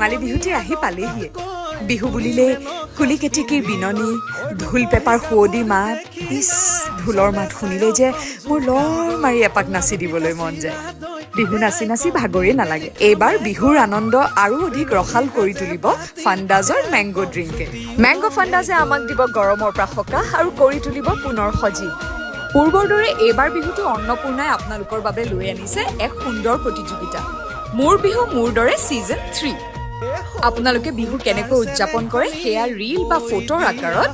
ৰঙালী বিহুটি আহি পালেহিয়ে। বিহু বুলিলে কুলি কেতেকীৰ বিননি, ঢোল পেপাৰ সুৱদি মাত, ইছ, ঢোলৰ মাত শুনিলে যে মোৰ লৰ মাৰি এপাক নাচি দিবলৈ মন যায়। বিহু নাচি নাচি ভাগৰেই নালাগে। এইবাৰ বিহুৰ আনন্দ আৰু অধিক ৰসাল কৰি তুলিব ফাণ্ডাজৰ মেংগ' ড্ৰিংকে। মেংগ' ফাণ্ডাজে আমাক দিব গৰমৰ পৰা সকাহ আৰু কৰি তুলিব পুনৰ সজীৱ। পূৰ্বৰ দৰে এইবাৰ বিহুটো অন্নপূৰ্ণাই আপোনালোকৰ বাবে লৈ আনিছে এক সুন্দৰ প্ৰতিযোগিতা, মোৰ বিহু মোৰ দৰে ছিজন 3। আপোনালোকে বিহু কেনেকৈ উদযাপন কৰে, সেয়া ৰীল বা ফটোৰ আকাৰত